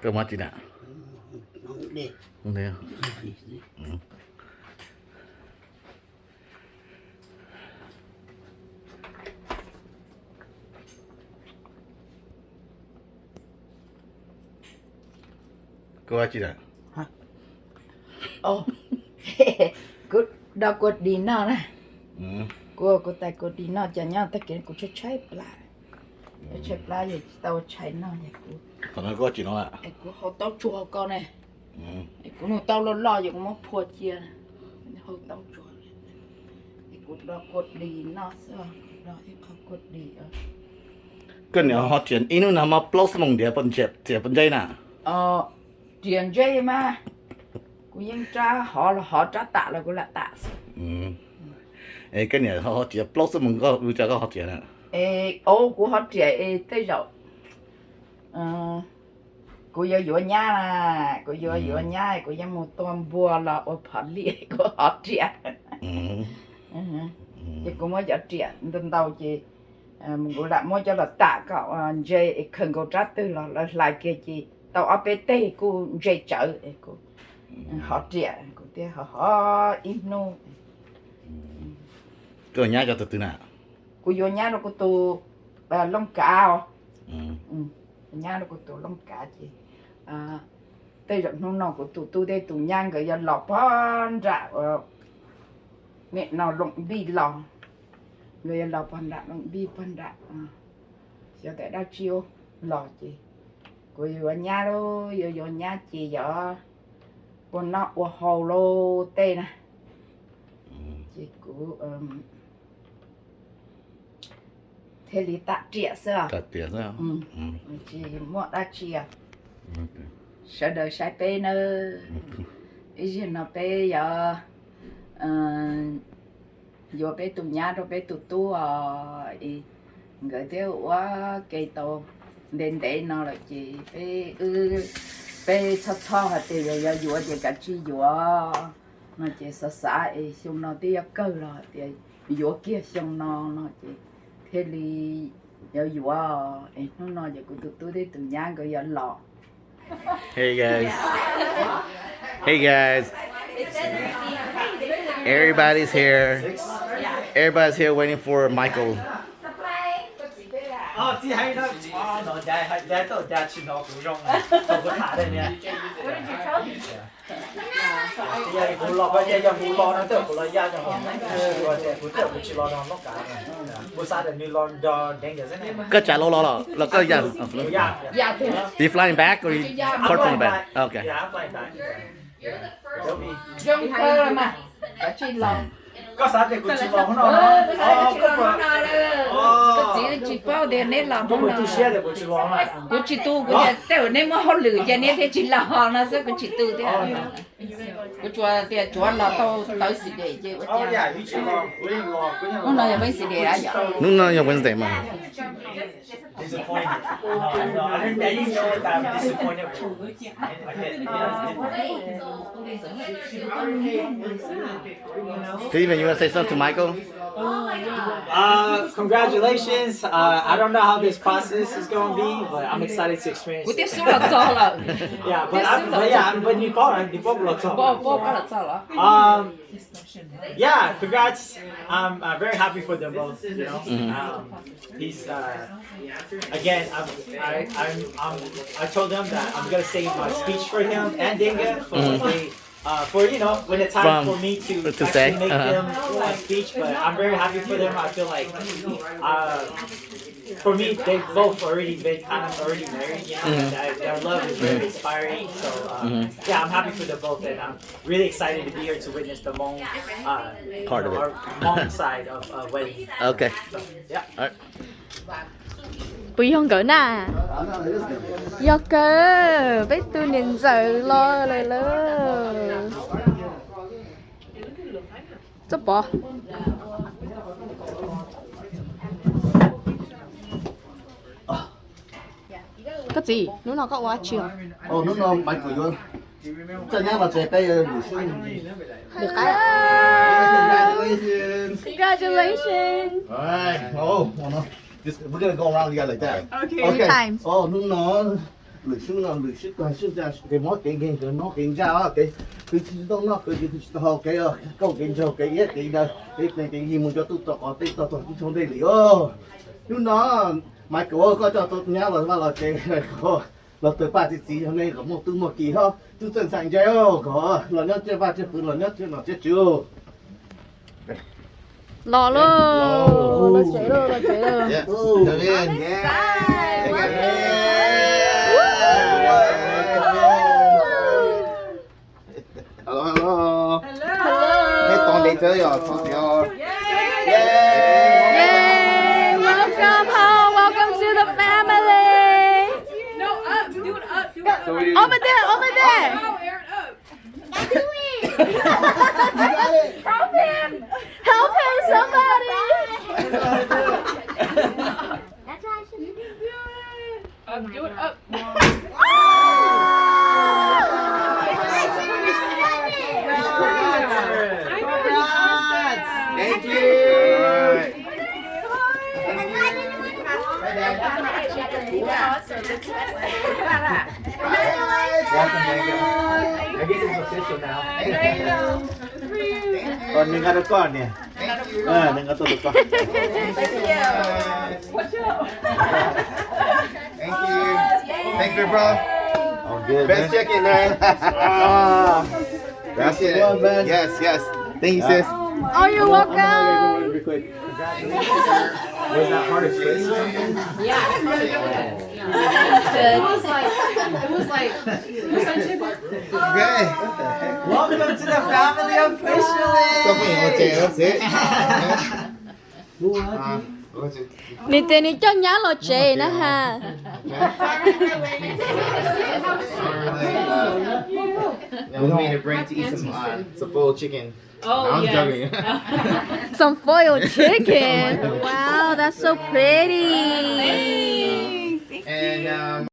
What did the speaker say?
Koj muab tsis na? Koj ua tsi lawm? Kuv do kua dis noj na. Kuv ua kuv tais kua dis noj ces nyob tag kis kuv tshaib tshaib plab, tshaib plab yog tsis tau tshais noj es kuv, qhov no koj tsis noj lawm. Es kuv hau taub tsuag ko ne. Es kuv nug taub loj loj ces kuv muab phua cia, hau taub tsuag. Es kuv do kua dis noj xwb, kuv do ib qho kua dis. Koj niam ho riam ib hnub no mob plaub xuab moos ntiav riam puas ntse na? Riam ntse mas, kuv yeej rab hov los hov, rab tam los kuv lam tam xwb. Es koj niam ho riam plaub xuab moos, koj ua cas koj ho riam na? Es kuv ho riam es tej zaum kuv yuav yuav nyab, kuv yuav yuav nyab kuv yeej mus tua npua los ua phom liaj kuv ho riam. Ces kuv muab cov riam ntau ntau ces kuv lam muab coj los tam kom ntse es khaws nkaus rab twg los lawv hlais kiag ces tau ob peb teg kuj ntse tsawv. Ho riam kuv thiaj ho hov ib hnub. Koj nyab cov tus twg na? Kuv yuav nyab rau kuv tus Looj Kav os. Nyab rau kuv tus Looj Kav ces tej zaum hnub no kuv tus tub thiab tus nyab nkawd yuav los pog nram, nim no Looj Vij los, nkawd yuav los pog nram Looj Vij pog nram, xyov tam dab tsi los ces kuv yuav nyab lauj, yuav yuav nyab ces yog ua noj ua haus lauj tej na. Ces kuv thiaj li tam riam xwb, tsis muaj dab tsi. Sawv daws saib peb nawb, ib zaug no peb yuav yuav peb tus nyab rau peb tus tub os, nkawd thiaj ua ke tau ntev ntev no lawm ces peb, peb txhob txhob hais tias yog yuav yuav ces kav tsij yuav no ces xav xav es xyoo no twb yuav kawg los hais tias yuav kiag xyoo no no ces thiaj li yuav yuav es hnub no ces kuv tus tub thiab tus nyab nkawd yuav los. Hey guys. Hey guys. Everybody's here. Everybody's here waiting for Michael. Koj tsav los los los koj ya? You flying back or you caught from the back? Okay. Zoo kawg mas, koj tsis los. Koj xav tias kuv tsis los no? Koj txiv tsis paub tias neb los. Kuv tsis tu, kuv tias tej zaum neb muaj hauj lwm ces neb thiaj tsis los no xwb, kuv tsis tu thiab. Kuv tsuas tias tsuav los tau tawv xim dem ces ua cas. Hnub no yog Wednesday a yom? Hnub no yog Wednesday mas. Steven, you want to say something to Michael? Uh, congratulations. Uh, I don't know how this process is going to be, but I'm excited to experience it. Kuv twb xub los txog lawm. Yeah, but I'm, but yeah, I'm, but nws paub, nws paub kuv los txog. Paub, paub koj los txog lawm. Um, yeah, congrats. I'm, I'm very happy for them both. You know, um, he's uh, again, I'm, I, I'm, I'm, I told them that I'm gonna save my speech for him and Dinga for when they, uh, for, you know, when it's time for me to actually make them a speech. But I'm very happy for them. I feel like, uh, for me, they've both already been kind of already married, you know, and I, their love is very inspiring. So, uh, yeah, I'm happy for them both, and I'm really excited to be here to witness the Hmong, uh, part of it, or Hmong side of, uh, wedding. Okay. So, yeah. All right. Puas yog nkawd na? Yog kawg, peb tus niam ntxawm los lawm lauj. Txoj pov. Koj txiv, hnub no koj ua dab tsi os? Hnub no Maiv Kuam yuav coj nyab los tsev peb lwm xwb. Lwm qaib. Congratulations. We're gonna go around you guys like that. Okay. Three times. Hnub no Lwm sib no lwm sib tag sib ntsa, kev mob kev nkeeg, kev mob kev ntsaj, kev khwv tsis tau noj, khwv tsis tau haus, kev kauj kev ntshaus, kev iab kev daw, kev plees kev yig mus rau tub rau qhov, tej tog tog tib tshoob dej li os. Hnub no Maiv Kuam, koj coj tau nyab los vaj los tsev, los tawg paj txi txiv yog nej kom muaj tub muaj ki ho, tub txawj ntxhais ntse os, kom los nyob tsiaj vaj tsiaj pwv, los nyob tsiaj nom tsiaj tswv. Los lauj, los tsev lauj, los tsev lauj. Hello, hello. Hello. Neb tau ntev tsawv yog tau tias. Yay! Welcome home. Welcome to the family. No, up. Do it up. Do it up. Over there, over there. Help him, somebody. That's why I should. Up, do it up. Thank you. Welcome, Megan. I guess it's official now. Thank you. Nws nqa rau koj niam. Nws nqa tuaj rau koj. Thank you. Thank you, bro. Best chicken, man. That's it. Yes, yes. Thank you, sis. Oh, you're welcome. Real quick. Congratulations, sir. Was that hard to trace or something? Yeah. It was like, it was like, it was like, okay. Welcome to the family officially. Nws tias nws coj nyab los tsev na ha. We need a break to eat some, uh, some boiled chicken. Oh, I'm joking. Some foil chicken. Wow, that's so pretty. And, um,